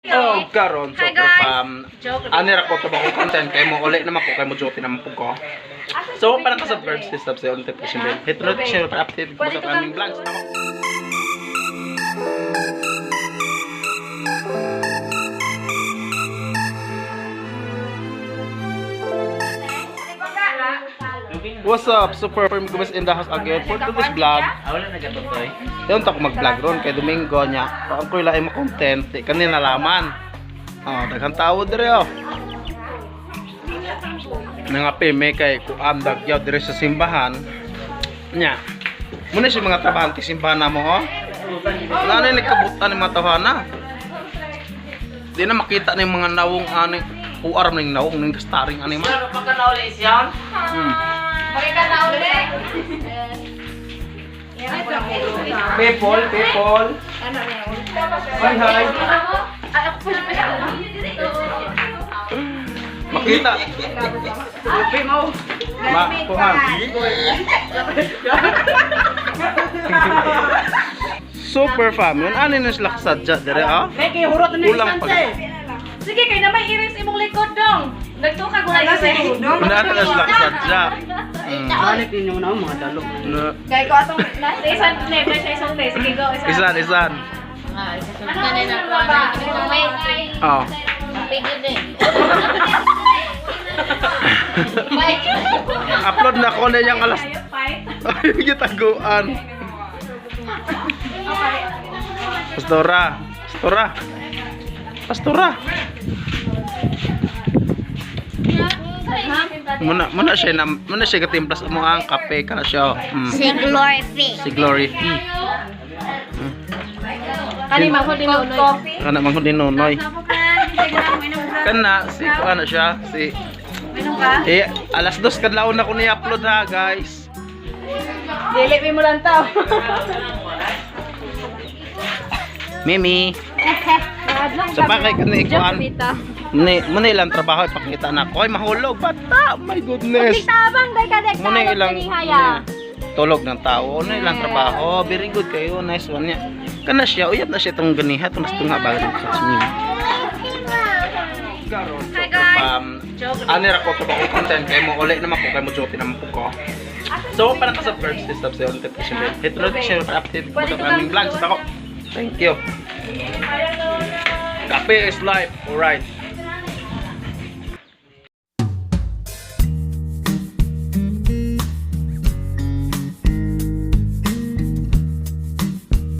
Oh, karon so Hi, guys. Pam. Ani ra ko trabaho content kay mo uli naman ko kay mo duty naman pug ko. So para ka subscribe si sub sa notification bell. Hit notification para update mo sa aming vlogs. Ako. What's up? Super Firm Gomez in the house again for today's vlog. Wala na gatotoy. Yun ta ko mag-vlog ron kay Domingo niya. Ang ko ilain mo content, di kanina nalaman. Oh, daghang tao dire oh. Nga pime kay kuan dagyaw dire sa simbahan. Nya. Muna siya mga trabahante simbahan namo oh. Wala na yung nagkabutan ng mga tawhana. Di na makita na yung mga nawong ani. Uaram na yung nawong ning starring ani man. Ano pa ka nauli siya? Pakita na ulit. People, people. Hi, hi. Ay, ako po siya. Makita. Ma, kuhan. Super fam, yun ano na sila kasadya dire ah? Kay hurot na Kulang pag Sige, kay na may iris imong likod dong. Nagtukag wala isa. Una na sila kasadya. Balik ninyo na mga dalo. Na, Kay ko atong nasa isang ne, nasa isang te. Sige, go isa. isan, isan. Ano ang ba? Oh. Upload na ko na yung alas. Fight. Ay, gitaguan. Pastora, pastora. Pastora. Muna muna siya na muna siya gatimplas mo ang kape kana siya. Oh. Si Glory P. Si Glory P. Kani manghod ni Nonoy. Coffee. Kana manghod ni Nonoy. Kana si ano siya si ka? Eh, alas 2 kadlawon na ko ni-upload ha, guys. Dili mi mo lang tao. Mimi, sa pakay ka ni ikuan. Ni muna ilang trabaho ipakita na ko ay mahulog bata. My goodness. Tabang day ka dek Muna ilang tulog ng tao. Ano ilang trabaho. Very good kayo. Nice one niya. Kana siya, uyab na siya itong ganiha. Itong tunga bago sa Mimi. Karon, Hi, guys. Ani ra ko trabaho content kay mo uli naman ko kay mo duty naman po ko. So para ka subscribe si sub sa notification bell. Hit notification para update mo sa aming vlogs. Ako. Thank you. Kape is life. Alright.